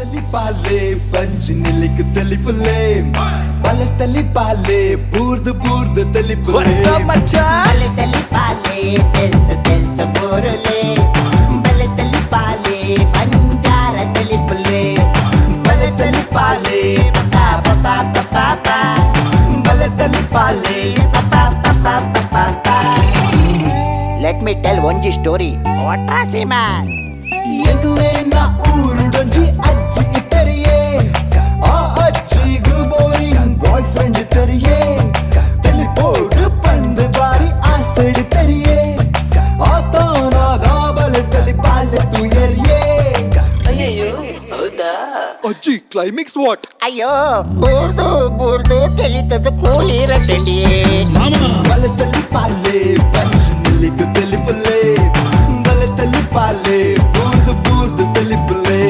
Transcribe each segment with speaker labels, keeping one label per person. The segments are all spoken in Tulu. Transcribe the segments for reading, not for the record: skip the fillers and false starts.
Speaker 1: ತೆಲಿಪಾಲೆ ಪಂಚಿನಿಲಿಕ್ ತೆಲಿಪುಲೆ ಬಲೆ ತೆಲಿಪಾಲೆ ಬೂರ್ದು ಬೂರ್ದು ತೆಲಿಪುಲೆ.
Speaker 2: ಬಲೆ ತಲಿಪಾಲೆ ತೆಲ್ತ ತೆಲ್ತ ಬೋರುಲೆ, ಬಲೆ ತಲಿಪಾಲೆ ಬಂಜಾರ ತೆಲಿಪುಲೆ,
Speaker 1: ಬಲೆ ತೆಲಿಪಾಲೆ
Speaker 2: ಪಾ ಪಾ ಪಾ ಪಾ ಪಾ,
Speaker 1: ಬಲೆ ತೆಲಿಪಾಲೆ.
Speaker 2: ಪಾ ಪಾ ಪಾ ಪಾ ಪಾ. Let me tell ಒಂಜಿ ಸ್ಟೋರಿ ವಾಟ್ರಾಸಿ ಮ್ಯಾನ್.
Speaker 1: ಎಂಕ್ಲೇನ ಊರುಡೊಂಜಿ ಅಜ್ಜಿ ಇತ್ತರಿಯೇ, ಆ ಅಜ್ಜಿಗು boring boy friend ಇತ್ತರಿಯೇ. ತೆಲಿಪೋಡು ಪಂದ್ ಬಾರಿ ಆಸೆಡ್ ತೆರಿಯೇ, ಆತನಾಗ ಬಲೆ ತೆಲಿಪಾಲೆ ತುಯರಿಯೇ. ಅಜ್ಜಿ, ಕ್ಲೈಮ್ಯಾಕ್ಸ್ what?
Speaker 2: ಅಯ್ಯೋ, ಬೂರ್ದು ಬೂರ್ದು ತೆಲಿತದ ಕೂಲಿ ರಟ್ಟಂಡಿ.
Speaker 1: ಬಲೆ ತೆಲಿಪಾಲೆ ಪಂಚಿನಿಲಿಕ್ ತೆಲಿಪುಲೆ, ಬಲೆ ತೆಲಿಪಾಲೆ ಬೂರ್ದು ಬೂರ್ದು ತೆಲಿಪುಲೆ,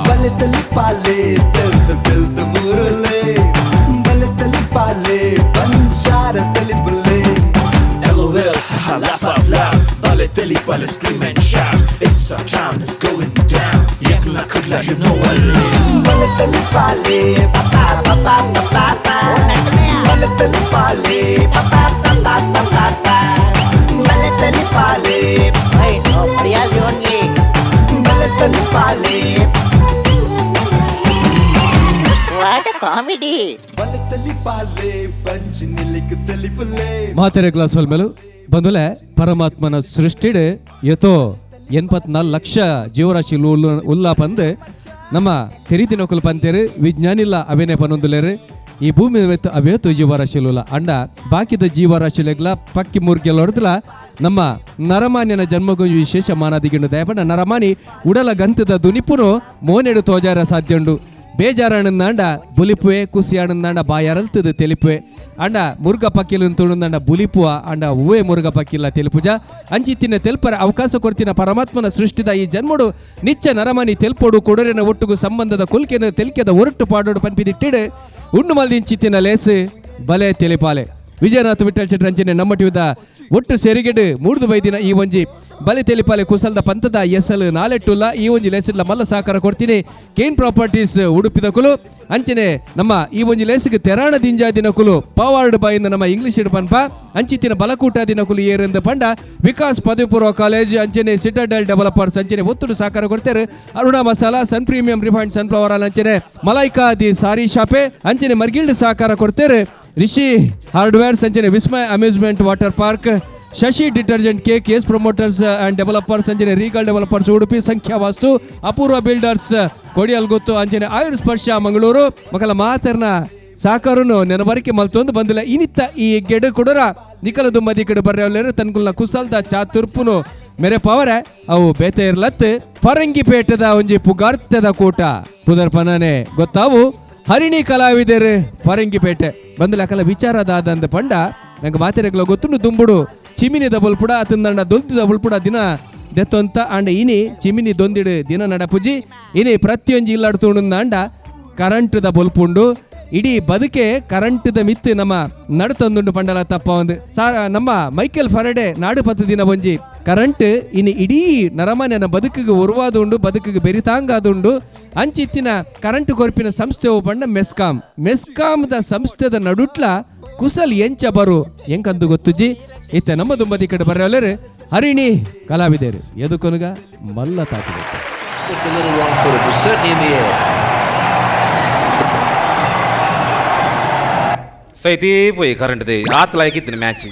Speaker 1: ಬಲೆ ತೆಲಿಪಾಲೆ ತೆಲ್ತ ತೆಲ್ತ ಬೂರುಲೆ, ಬಲೆ ತೆಲಿಪಾಲೆ ಬಂಜಾರ ತೆಲಿಪುಲೆ.
Speaker 3: LOL, haha, laugh out loud. Bale teli pale, scream and shout. It's our town, it's going down. Yakla kudla, you know what it is.
Speaker 1: ಬಲೆ ತೆಲಿಪಾಲೆ
Speaker 2: ಪಾ ಪಾ ಪಾ ಪಾ ಪಾ,
Speaker 1: ಬಲೆ ತೆಲಿಪಾಲೆ
Speaker 2: ಪಾ ಪಾ ಪಾ ಪಾ ಪಾ,
Speaker 1: ಬಲೆ ತೆಲಿಪಾಲೆ
Speaker 2: ನೋ ಮರ್ಯಾದೆ ಓನ್ಲಿ.
Speaker 1: ಬಲೆ ತೆಲಿಪಾಲೆ.
Speaker 2: What comedy!
Speaker 1: ಬಲೆ ತೆಲಿಪಾಲೆ ಪಂಚಿನಿಲಿಕ್ ತೆಲಿಪುಲೆ.
Speaker 4: ಮಾತೆರೆ ಗ್ಲಾಸ್ ಮೇಲು ಬಂದುಲೆ ಪರಮಾತ್ಮನ ಸೃಷ್ಟಿಡ್ ಯಥೋ 84 ಲಕ್ಷ ಜೀವರಾಶಿ ಉಲ್ಲ ಪಂದ್ ನಮ್ಮ ತೆರಿದಿನೊಕುಲು ಪಂತೇರು, ವಿಜ್ಞಾನಿಲ್ಲ ಅವೇನೆ ಪನೊಂದುಲೇರು. ಈ ಭೂಮಿ ಮೆತ್ತು ಅವೇತು ಜೀವರಾಶಿಲುಲ್ಲ ಅಂಡ ಬಾಕಿದ ಜೀವರಾಶಿಲೆಗ್ಲ ಪಕ್ಕಿ ಮುರ್ಗೆಲೊಡ್ದಲ ನಮ್ಮ ನರಮಾನ್ಯನ ಜನ್ಮಗೂ ವಿಶೇಷ ಮಾನಾದಿಗಿಂಡು. ದಯಪಂಡ ನರಮಾನಿ ಉಡಲ ಗಂತದ ದುನಿಪುನು ಮೋನೆಡು ತೋಜಾರ ಸಾಧ್ಯ ಉಂಡು. ಬೇಜಾರಾನಂದಾಂಡ ಬುಲಿಪುವೆ, ಕುಸಿಯಾನಂದಾಂಡ ಬಾಯಾರಲ್ತದ ತೆಲಿಪುವೆ. ಅಂಡ ಮುರುಗ ಪಕ್ಕಿಲು ತುಳುಂದಾಂಡ ಬುಲಿಪುವ, ಅಂಡ ಹೂವೆ ಮುರುಗ ಪಕ್ಕಿಲ್ಲ ತೆಲಿಪುಜ. ಅಂಚಿತ್ತಿನ ತೆಲ್ಪರ ಅವಕಾಶ ಕೊಡ್ತಿನ ಪರಮಾತ್ಮನ ಸೃಷ್ಟಿದ ಈ ಜನ್ಮಡು ನಿಚ್ಚ ನರಮನಿ ತೆಲ್ಪೊಡು, ಕೊಡರಿನ ಒಟ್ಟುಗು ಸಂಬಂಧದ ಕುಲ್ಕೆನ ತೆಲ್ಕೆದ ಒರಟು ಪಾಡೋಡು ಪನ್ಪಿದಿಟ್ಟಿಡು ಉಣ್ಣು ಮಲ್ದಿಂಚಿತ್ತಿನ ಲೇಸು ಬಲೆ ತೆಲಿಪಾಲೆ. ವಿಜಯನಾಥ್ ವಿಠಲ್ ಶೆಟ್ಟರ್ ಅಂಚನೆ ನಮ್ಮ ಟಿವಿದ ಒಟ್ಟು ಸೆರಿಗೆಡು ಮೂಡ್ದು ಬೈದಿನ ಈ ಒಂಜಿ ಬಲೆ ತೆಲಿಪಾಲೆ ಕುಸಲ್ದ ಪಂತದ ಎಸಲು ನಾಲೆಟ್ಟುಲ್ಲ. ಈ ಒಂಜಿ ಲೇಸಿಡ್ಲ ಮಲ್ಲ ಸಹಕಾರ ಕೊಡ್ತೀನಿ ಕೇನ್ ಪ್ರಾಪರ್ಟೀಸ್ ಉಡುಪಿದ ಕುಲು. ಅಂಚನೆ ನಮ್ಮ ಈ ಒಂಜಿ ಲೇಸಿಗೆ ತೆರಾಣ ದಿಂಜಾ ದಿನಕುಲು ಪವಾರ್ಡ್ ಬಾಯಿಂದ ನಮ್ಮ ಇಂಗ್ಲಿಷ್ ಪನ್ಪ. ಅಂಚಿತ್ತಿನ ಬಲಕೂಟ ದಿನಕುಲು ಏರೆಂದು ಪಂಡ ವಿಕಾಸ್ ಪದವಿ ಪೂರ್ವ ಕಾಲೇಜ್ ಅಂಚನೆ ಸಿಟಾಡೆಲ್ ಡೆವಲಪರ್ಸ್ ಅಂಚನೆ ಒತ್ತುಡು ಸಹಕಾರ ಕೊಡ್ತಾರೆ Aruna masala, Sun premium refined sunflower ಅಂಚನೆ ಮಲೈಕಾ the ಸಾರಿ ಶಾಪೆ. ಅಂಚನೆ ಮರ್ಗಿಲ್ಡ್ ಸಹಕಾರ ಕೊಡ್ತಾರೆ ರಿಷಿ ಹಾರ್ಡ್ವೇರ್ಸ್ ಅಂಚನೆ Vismaya amusement water park, Shashi detergent cake, S promoters and developers ಅಂಚನೆ ರೀಗಲ್ ಡೆವಲಪರ್ಸ್ ಉಡುಪಿ, ಸಂಖ್ಯಾ ವಾಸ್ತು, ಅಪೂರ್ವ ಬಿಲ್ಡರ್ಸ್ ಕೊಡಿಯಲ್ ಗೊತ್ತು ಅಂಚನೆ ಆಯುರ್ ಸ್ಪರ್ಶ ಮಂಗಳೂರು ಮಕಲ ಮಾತರ್ನ ಸಾಕಾರನು ನೆನವರಿಕೆ ಮಲ್ತೊಂದು ಬಂದಿಲ್ಲ. ಇನಿತ್ತ ಈ ಗೆಡು ಕೊಡರ ನಿಕಲ ದುಮ್ಮದಿ ಕಡೆ ಬರ್ರವಲ್ಲೇರು ತನ್ಕುಲ್ನ ಕುಸಲ್ದ ಚಾ ತುರ್ಪುನು ಮೆರೆ ಪವರೆ ಅವು ಬೇತೆ ಇರ್ಲತ್. ಫರಂಗಿಪೇಟದ ಒಂಜಿ ಪುಗಾರ್ತದ ಕೂಟ ಪುದರ್ ಪನನೆ ಗೊತ್ತಾವು ಹರಿಣಿ ಕಲಾವಿದರು ಫರಂಗಿಪೇಟೆ ಬಂದಲ. ಅಕಲ ವಿಚಾರದಾದಂದ ಪಂಡ ನಂಗೆ ಮಾತೆರೆಗ್ಲ ಗೊತ್ತುಂಡು, ದುಂಬುಡು ಚಿಮಿನಿ ಬುಲ್ಪುಡ ಅತಂದಂಡ ದೊಂದಿದ ಬುಲ್ಪುಡ ದಿನ ದೆತ್ತೊಂತ. ಅಂಡ ಇನಿ ಚಿಮಿನಿ ದೊಂದಿಡು ದಿನ ನಡಪುಜಿ. ಇನಿ ಪ್ರತಿಯೊಂಜಿ ಇಲ್ಲಾಡ್ತುಂಡು ಅಂಡ ಕರೆಂಟ್ದ ಬೊಲ್ಪುಂಡು. ಇಡೀ ಬದುಕೆ ಕರೆಂಟ್ದ ಮಿತ್ತು ನಮ್ಮ ನಡುತಂದುಂಡು ಪಂಡಲ ತಪ್ಪ ಒಂದು ನಮ್ಮ ಮೈಕೆಲ್ ಫರಡೆ ನಾಡು ಪತ್ತು ದಿನ ಒಂಜಿ ಕರೆಂಟ್ ಇನ್ನು ಇಡೀ ನರಮಾನ್ಯನ ಬದುಕಿಗೆ ಉರುವಾದುಂಡು, ಬದುಕಿಗೆ ಬೆರಿತಾಂಗಾದುಂಡು. ಅಂಚಿತ್ತಿನ ಕರೆಂಟ್ ಕೊರ್ಪಿನ ಸಂಸ್ಥೆ ಪಂಡ ಮೆಸ್ಕಾಂ. ಮೆಸ್ಕಾಂದ ಸಂಸ್ಥೆದ ನಡುಟ್ಲ ಕುಸಲ್ ಎಂಚ ಬರು ಎಂಕಂದು ಗೊತ್ತುಜ್ಜಿ. ಇತ್ತ ನಮ್ಮ ದುಂಬದಿ ಕಡೆ ಬರೋಲ್ಲರು ಹರಿಣಿ ಕಲಾವಿದರು ಎದುಕೊನುಗ ಮಲ್ಲ ತಾಕಿದೆ.
Speaker 5: Slipped a little wrong-footed, was certainly in the air.
Speaker 6: So ಇದೇ ಪೋಯಿ ಕರೆಂಟ್ ರಾತ್ ಲಾಯ್ಕ್ ಇತ್ತು ಮ್ಯಾಚ್.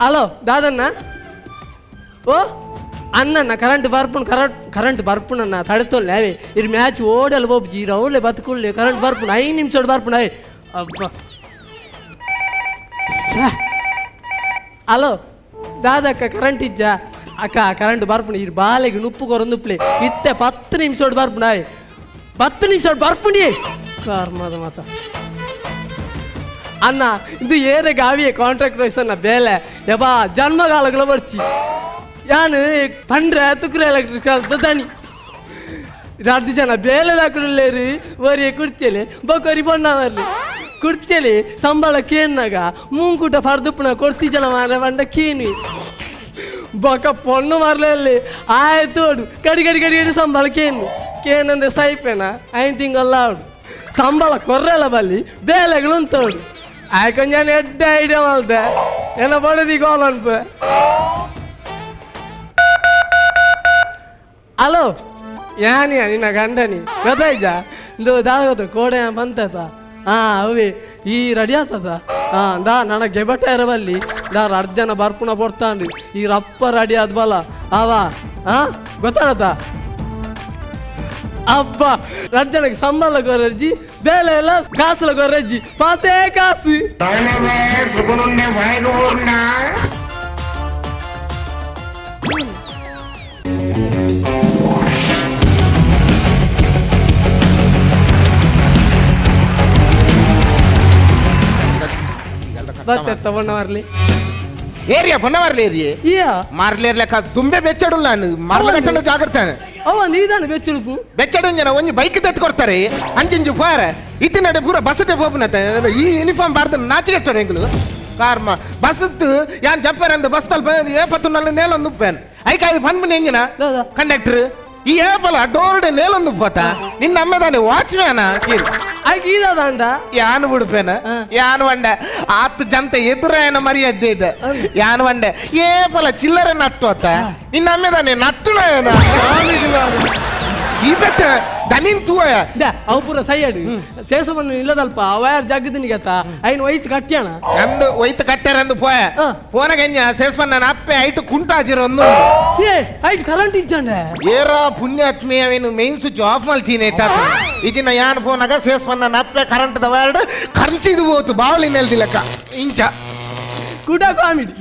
Speaker 7: ಹಲೋ ದಾದಣ್ಣ, ಓ ಅಣ್ಣಣ್ಣ, ಕರೆಂಟ್ ಬರ್ಪುಂಡು, ಕರೆಂಟ್ ಕರೆಂಟ್ ಬರ್ಪುಂಡಣ್ಣ, ತಡೆತೊಲ್ಲೆ ಅವೇ. ಇರ್ ಮ್ಯಾಚ್ ಓಡಲ್ ಬೋಬ್ಜಿ ರೌಲೆ ಬದುಕುಲ್ಲೆ. ಕರೆಂಟ್ ಬರ್ಪುಂಡು, 5 ನಿಮಿಷ ಬರ್ಪುಂಡು. ಅವೇ ಅಬ್ಬ. ಹಲೋ ದಾದಕ್ಕ, ಕರೆಂಟ್ ಇಜ್ಜ ಅಕ್ಕ? ಕರೆಂಟ್ ಬರ್ಪುಂಡು. ಇರ್ ಬಾಲೆಗೆ ನುಪ್ಪು ಕೊರೊಂದುಪ್ಲೆ. ಇತ್ತೆ 10 ನಿಮಿಷ ಬರ್ಪುಂಡು. ಆಯ್ 10 ನಿಮಿಷ ಬರ್ಪುಂಡಿ. ಕರ್ಮದ ಮಾತ ಅಣ್ಣ, ಇದು ಏರೆ ಗಾವಿಯ ಕಾಂಟ್ರಾಕ್ಟ್ ಅನ್ನ ಬೇಲೆ ಯಬಾ ಜನ್ಮಗಾಲಗಳ ಬರ್ಚಿ ಯಾನು ಪಂಡ್ರೆ ತುಕ್ರೆ ಎಲೆಕ್ಟ್ರಿಕ್ ದನಿ. ರಡ್ಡು ಜನ ಬೇಲೆದಾಕುಲ್ಲೇರು ಒರಿಯ ಕುರ್ಚೆಲೆ ಬೊಕೊರಿ ಬೊಣ್ಣ ಬರ್ಲಿ ಕುರ್ಚೆಲೆ ಸಂಬಳ ಕೇನ್ನಾಗ ಮೂಂಕುಟ ಫರ್ದುಪ್ಪುನ ಕೊರ್ತಿ ಜನ ಮಾರ ಬಂಡ ಕೇನು ಬೊಕ ಪೊಣ್ಣು ಮಾರ್ಲಲ್ಲಿ ಆಯ್ತು ಕಡಿ ಕಡಿ ಕಡಿ ಕಡಿ ಸಂಬಳ ಕೇನು ಕೇನಂದ್ರೆ ಸೈಪೇನ ಐನ್ ತಿಂಗಲ್ಲ ಅವಡು ಸಂಬಳ ಕೊರ್ರೆಲ್ಲ ಬಲ್ಲಿ ಬೇಲೆಗಳು ಅಂತೋಡು ಆಯ್ಕೊಂಜಾನ ಎಡ್ಡೆ ಐಡಿಯಾ ಮಾಡ್ದೆ ಏನ ಬಡದಿ ಗೋಲ್ ಅನ್ಪ. ಹಲೋ ಯಾನಿಯ ನಿನ್ನ ಗಂಡನಿ ಗೊತ್ತಾಯ್ತಾ? ಇಂದು ದಾಗದು ಕೋಡೆ ಬಂತತ. ಹಾ ಅವೇ ಈ ರೆಡಿ ಆಗ್ತದ. ಹಾ ದಾ ನನ್ನ ಗೆಬಟ ಇರಬಲ್ಲಿ ದಾ ಅರ್ಜನ ಬರ್ಪುಣ ಬರ್ತಾನ್ರಿ ಈ ರಪ್ಪ ರೆಡಿ ಆದ್ಬಲ್ಲ ಆವ. ಹಾ ಗೊತ್ತಾಗತ್ತ ಅಬ್ಬ ರಡ್ಜನಕ್ಕೆ ಸಂಬಳ ಗೊರಜ್ಜಿ ಬೇಲೆ ಎಲ್ಲ ಕಾಸುಲ ಗೊರಜ್ಜಿ ಪಾಸೇ ಕಾಸು. ಬತ್ತೆ ತಗೊಂಡ ಮಾರ್ಲಿ
Speaker 8: ಏರಿಯಾ ಪೊನ್ನವರ್ಲಿ ಏರಿಯಾ
Speaker 7: ಇಯಾ
Speaker 8: ಮಾರ್ಲೇರ್ಲೆಕ್ಕ ದುಂಬೆ ಬೆಚ್ಚಡುಲ್ಲ ಮರ್ಲ ಕಟ್ಟಣ ಜಾಗ್ರತೆ.
Speaker 7: ಅವ ನೀದಾನೆ ಬೆಚ್ಚುಡುಪು
Speaker 8: ಬೆಚ್ಚಡು ಜನ ಒಂಜಿ ಬೈಕ್ ತಟ್ಟು ಕೊಡ್ತಾರೆ ಅಂಚಿಂಚು ಫಾರ ಇತ್ತಿನಡೆ ಪೂರ ಬಸ್ಸತೆ ಪೋಪುನತೆ ಈ ಯೂನಿಫಾರ್ಮ್ ಬಾರ್ದ ನಾಚಿಗೆ ಎಂಗುಲು ಕಾರ್ಮ ಬಸ್ ಯಾನ್ ಜಪ್ಪರ್ ಅಂದ ಬಸ್ ತಲ್ಪ ಏಪತ್ತು ನಲ್ಲ ನೇಲೊಂದು ಉಪ್ಪೇನ್ ಐಕಾಯಿ ಪನ್ಪುನ ಎಂಜಿನ ಕಂಡಕ್ಟರ್ ಈ ಏಪಲ ಡೋರ್ಡೆ ನೇಲೊಂದು ಉಪ್ಪತ ನಿನ್ನ ಅಮ್ಮದಾನೆ ವಾಚ್ ಮ್ಯಾನ.
Speaker 7: ಐಕ್ ಈದಾದಂಡ
Speaker 8: ಯಾನು ಬಿಡ್ಪೇನ ಯಾನು వంಡ ಆತ್ ಜಂತ ಎದುರಾಯನ ಮರ್ಯಾದೆ ಇದೆ ಯಾನು వంಡ ಏಪಲ ಚಿಲ್ಲರೆ ನಟ್ಟು ಅತ್ತ ನಿನ್ನ ಅಮ್ಮೆದಾನೆ ನಟ್ಟು ನಾಯನ ಈ ಬೆಟ್ಟ ದನಿನ್ ತೂಯ
Speaker 7: ಅವು ಪೂರ ಸೈಯಡು ಸೇಸವನ್ನು ಇಲ್ಲದಲ್ಪ ವಯರ್ ಜಗ್ಗದಿನಿಗತ್ತ ಐನ್ ವಯಸ್ಸು ಕಟ್ಯಾಣ
Speaker 8: ಅಂದು ಒಯ್ತು ಕಟ್ಟಾರಂದು ಪೋಯ ಪೋನಗಂಜ ಸೇಸ್ವನ್ನ ಅಪ್ಪೆ ಐಟು ಕುಂಟಾಜಿರ ಒಂದು
Speaker 7: ಏ ಐಟ್ ಕರೆಂಟ್ ಇಜ್ಜಂಡೆ
Speaker 8: ಏರ ಪುಣ್ಯಾತ್ಮಿ ಅವೇನು main switch off ಮಲ್ಚೀನಿ ಇಜಿನ ಯಾನ್ ಫೋನಾಗ ಸೇಸ್ವನ್ನ ಅಪ್ಪೆ ಕರೆಂಟ್ the word ಕರ್ಚಿದು ಹೋತು ಬಾವಲಿ ನೆಲ್ದಿಲಕ್ಕ ಇಂಚ
Speaker 7: ಕುಡ ಕಾಮಿಡಿ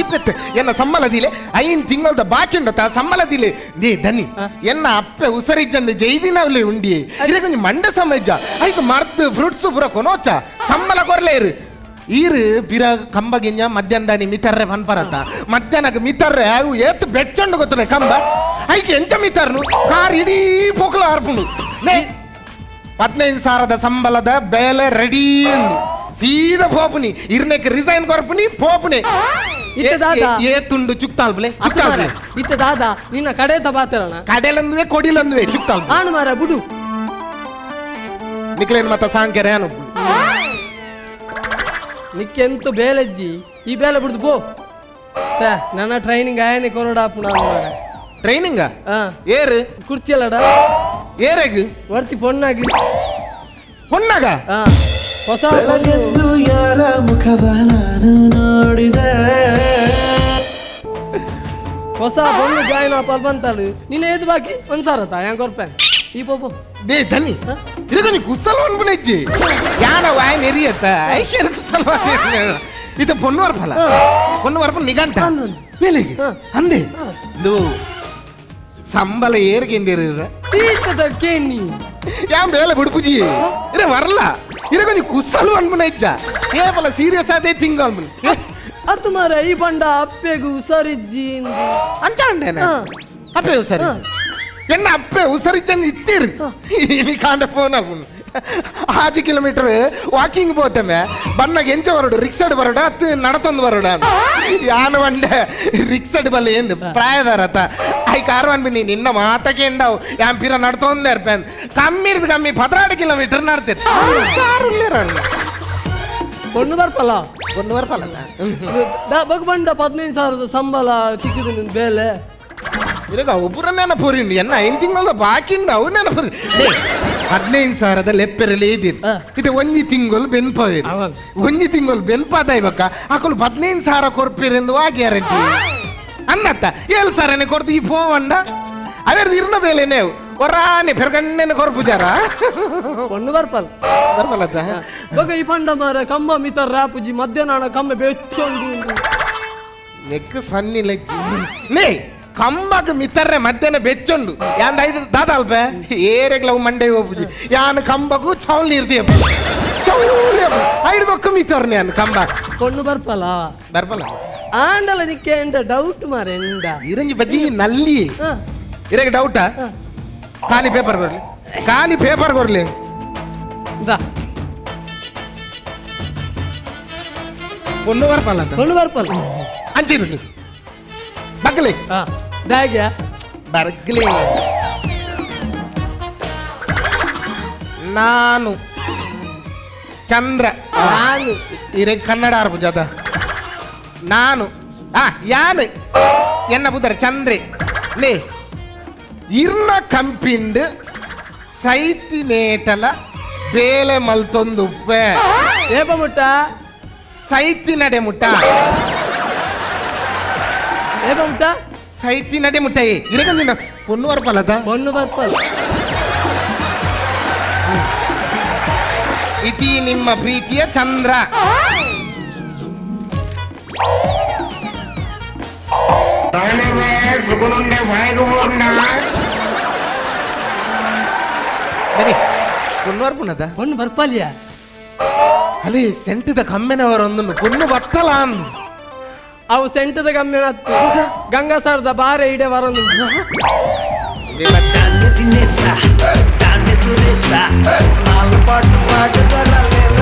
Speaker 8: ಇಪ್ಪತ್ತು ಎನ್ನ ಸಮ್ಮಲದಿಲೆ ಐನ್ ತಿಂಗಳದ ಬಾಕಿ ಉಂಡತ ಸಮ್ಮಲದಿಲೆ ನೀ ದನಿ ಎನ್ನ ಅಪ್ಪೆ ಉಸರಿಜ್ಜಂದು ಜೈದಿನವಲೆ ಉಂಡಿ ಇದೇ ಕೊಂಚ ಮಂಡ ಸಮಜ್ಜ ಐದು ಮರ್ತು ಫ್ರೂಟ್ಸ್ ಪೂರ ಕೊನೋಚ ಸಮ್ಮಲ ಕೊರ್ಲೆ ಇರು ಈರು ಬಿರ ಕಂಬ ಗಿಂಜ ಮಧ್ಯಾಹ್ನದಾನಿ ಮಿತರ್ರೆ ಪನ್ಪರತ ಮಧ್ಯಾಹ್ನಕ್ಕೆ ಮಿತರ್ರೆ ಅವು ಏತ್ ಬೆಚ್ಚಂಡು ಗೊತ್ತನೆ ಕಂಬ ಐಕೆ ಎಂಚ ಮಿತರ್ನು ಕಾರ್ ಇಡೀ ಪೋಕ್ಲ ಹಾರ್ಪುಂಡು ನೇ 15,000 ಸಂಬಳದ ಬೇಲೆ ರೆಡಿ ಸೀದಾ ಪೋಪುನಿ ಇರ್ನೆಕ್ ರಿಸೈನ್ ಕೊರ್ಪುನಿ ಪೋಪುನಿ
Speaker 7: ಇತ್ತೆ ದಾದಾ
Speaker 8: ಏ ತುಂಡು ಚುಕ್ತಾಲ್ಪಲೆ ಚುಕ್ತಾಲ್ಪಲೆ
Speaker 7: ಇತ್ತೆ ದಾದಾ ನಿನ್ನ ಕಡೆ ತಬಾತರಣ
Speaker 8: ಕಡೆಲಂದುವೆ ಕೊಡಿಲಂದುವೆ ಚುಕ್ತಾಲ್
Speaker 7: ಆಣು ಮಾರ ಬುಡು
Speaker 8: ನಿಕ್ಲೇನ್ ಮತ್ತ ಸಾಂಕೆರೆ ಅನು
Speaker 7: ನಿಕ್ಕೆಂತ ಬೇಲೆಜ್ಜಿ ಈ ಬೇಲೆ ಬಿಡ್ದು ಪೋ ನನ್ನ ಟ್ರೈನಿಂಗ್ ಆಯನೆ ಕೊರಡಾಪು ನಾನು
Speaker 8: ಟ್ರೈನಿಂಗ್ ಏರು
Speaker 7: ಕುರ್ಚಿಯಲ್ಲಡ
Speaker 8: ಏರೆಗ್
Speaker 7: ವರ್ತಿ ಪೊಣ್ಣಾಗಿ
Speaker 8: ಪೊಣ್ಣಾಗ
Speaker 7: ಹೊಸ
Speaker 1: ಬೆಳಗೆದ್ದು ಯಾರ ಮುಖವ ನಾನು ನೋಡಿದೆ
Speaker 7: ಹೊಸ ಪೊಣ್ಣು ಜಾಯಿನ್ ಆಪಲ್ ಬಂತಾಳು ನೀನು ಏದು ಬಾಕಿ ಒಂದ್ ಸಾರ ತಾ ಕೊರ್ಪೆ ಈ ಪೋಪೋ
Speaker 8: they ಧನಿ ಇದಕ್ಕೆ ನೀ ಕುಸಲ್ ಅನ್ಪುನೆಜ್ಜಿ ಯಾನ ವಾಯ್ ನೆರಿಯತ್ತ ಐಶ್ವರ್ಯ ಕುಸಲ್ ಇದು ಪೊಣ್ಣು ವರ್ಪಲ್ಲ ಪೊಣ್ಣು ವರ್ಪ ನಿಗಂಟ ಬೇಲೆಗೆ ಅಂದೆ ಇದು ಸಂಬಳ ಏರ್ಗೆಂದಿರ
Speaker 7: ಕೇಣಿ
Speaker 8: ಯಾನ್ ಬೇಲೆ ಬಿಡುಪುಜಿ ಇರೆ ವರಲ್ಲ ಇರಗ ನೀ ಕುಸಲು ಅನ್ಪುನೆಜ್ಜ ಏಪಲ ಸೀರಿಯಸ್ ಆದೇ ತಿಂಗ ಅನ್ಪುನೆ
Speaker 7: ಅದು ಮಾರ ಈ ಬಂಡ ಅಪ್ಪೆಗು ಹುಷಾರಿಜ್ಜಿ
Speaker 8: ಅಂಚಾಂಡೇನ ಅಪ್ಪೆ ಹುಷಾರಿ ಎನ್ನ ಅಪ್ಪೆ ಹುಷಾರಿಜ್ಜನ್ ಇತ್ತೀರಿ ನೀ ಕಾಂಡ ಫೋನ್ ಅಲ್ಪುನು ಆಜಿ ಕಿಲೋಮೀಟರ್ ವಾಕಿಂಗ್ ಪೋತಮೆ ಬಣ್ಣಗೆ ಎಂಚ ಬರೋಡು ರಿಕ್ಷಾಡ್ ಬರೋಡ ಅತ್ತು ನಡತೊಂದು ಬರೋಡ ಯಾನು ಬಂಡೆ ರಿಕ್ಷಾಡ್ ಬಲ್ಲ ಏನು ಪ್ರಾಯದಾರತ I car ಅನ್ಬಿನಿ ನಿನ್ನ ಮಾತಕ್ಕೆ ಎಂಡವು ಯಾನ್ ಪಿರ ನಡ್ತೊಂದು ಇರ್ಪೇನ್ ಕಮ್ಮಿ ಇರ್ದು ಕಮ್ಮಿ 16 ಕಿಲೋಮೀಟರ್ ನಡ್ತೇನೆ ಕಾರು
Speaker 7: ಪೊಣ್ಣು ಬರ್ಪಲ್ಲ
Speaker 8: ಪೊಣ್ಣು ಬರ್ಪಲ್ಲ
Speaker 7: ಬಗ್ ಬಂಡ 15,000 ಸಂಬಳ ತಿಕ್ಕಿದು ನಿನ್ ಬೇಲೆ
Speaker 8: ಇರಗ ಒಬ್ಬರ ನೆನಪುರಿ ಎನ್ನ ಐದು ತಿಂಗಳದ ಬಾಕಿ ಉಂಡು ಅವು ನೆನಪುರಿ 15,000 ಲೆಪ್ಪೆರಲಿ ಇದ್ದೀರಿ ಇದು ಒಂಜಿ ತಿಂಗಳು ಬೆನ್ಪಾವಿರಿ ಒಂಜಿ ತಿಂಗಳು ಬೆನ್ಪಾದ ಇವಾಗ ಅಕಲು 15,000 ಕೊರ್ಪಿರೆಂದು ವಾ ಗ್ಯಾರಂಟಿ ಅನ್ನತ್ತ 7,000 ಕೊಡ್ತು ಈ ಫೋನ್ ಅವೇರ್ದು ಇರ್ನ ಬೇಲೆನೇ ಒರಾನೆ ಫೆರ್ಗಣ್ಣೆ ಕೊರ್ಪುಜಾರ
Speaker 7: ಪೊಣ್ಣು ಬರ್ಪಲ್
Speaker 8: ಬರ್ಪಲತ್ತ
Speaker 7: ಬಗ ಈ ಪಂಡ ಮಾರ ಕಂಬ ಮಿತರ್ ರಾಪುಜಿ ಮಧ್ಯಾಹ್ನ ಕಂಬ ಬೆಚ್ಚೊಂಡು
Speaker 8: ನೆಕ್ ಸನ್ನಿ ಲೆಗ್ ನೇ ಕಂಬಕ್ ಮಿತರ್ರೆ ಮಧ್ಯಾಹ್ನ ಬೆಚ್ಚೊಂಡು ಯಾನ್ ಐದು ದಾದ ಅಲ್ಪ ಏರೆಗ್ಲವು ಮಂಡೆ ಹೋಪುಜಿ ಯಾನ್ ಕಂಬಕು ಚೌಲ್ ನೀರ್ದಿ ಚೌಲ್ ಐದು ಒಕ್ಕ ಮಿತರ್ನೆ ಯಾನ್ ಕಂಬ
Speaker 7: ಪೊಣ್ಣು ಬರ್ಪಲ್ಲ
Speaker 8: ಬರ್ಪಲ್ಲ
Speaker 7: ಆಂಡಲ ನಿಕ್ಕೆ ಎಂಡ ಡೌಟ್ ಮಾರ ಎಂಡ
Speaker 8: ಇರಂಜಿ ಬಜ್ಜಿ ನಲ್ಲಿ ಇರಗೆ ಡೌಟಾ ಖಾಲಿ ಪೇಪರ್ ಕೊಡ್ಲಿ, ಖಾಲಿ ಪೇಪರ್ ಕೊಡ್ಲಿ. ಒಂದು ಬರ್ಪಲ್ಲ ಅಂತ,
Speaker 7: ಒಂದು ಬರ್ಪಲ್ಲ
Speaker 8: ಅಂಚಿರ್ಲಿ ಬಗ್ಲಿ
Speaker 7: ದಾಗ್ಯ
Speaker 8: ಬರ್ಗ್ಲಿ. ನಾನು ಚಂದ್ರ,
Speaker 7: ನಾನು
Speaker 8: ಇರೇ ಕನ್ನಡ ಆರ್ಪು ಜಾತ. ನಾನು ಆ ಯಾನು ಎನ್ನ ಪುದರ್ ಚಂದ್ರೆ ಲೇ ಇರ್ನ ಕಂಪಿಂಡ್ ಸೈತಿನೇಟಲ ಬೇಲೆ ಮಲ್ತೊಂದು ಉಪ್ಪೆ.
Speaker 7: ಏಪ ಮುಟ್ಟ
Speaker 8: ಸೈತಿ ನಡೆ ಮುಟ್ಟ,
Speaker 7: ಏಪ ಮುಟ್ಟ
Speaker 8: ಸೈತಿ ನಡೆ ಮುಟ್ಟ. ಇರಗೊಂದಿನ ಪೊನ್ನು ಬರ್ಪಲ್ಲದ,
Speaker 7: ಪೊನ್ನು ಬರ್ಪಲ್ಲ.
Speaker 8: ಇತಿ ನಿಮ್ಮ ಪ್ರೀತಿಯ ಚಂದ್ರ. ಪೊನ್ನು ಬರ್ಪುನದ,
Speaker 7: ಪೊನ್ನು ಬರ್ಪಲ್ಯ.
Speaker 8: ಅಲ್ಲಿ ಸೆಂಟದ ಕಮ್ಮೆನವರು ಒಂದನ್ನು ಪೊನ್ನು ಬತ್ತಲ.
Speaker 7: ಅವು ಸೆಂಟದ ಕಮ್ಮೆನ ಗಂಗಾಸರದ ಬಾರೆ ಇಡೆ ಬರೊಂದು.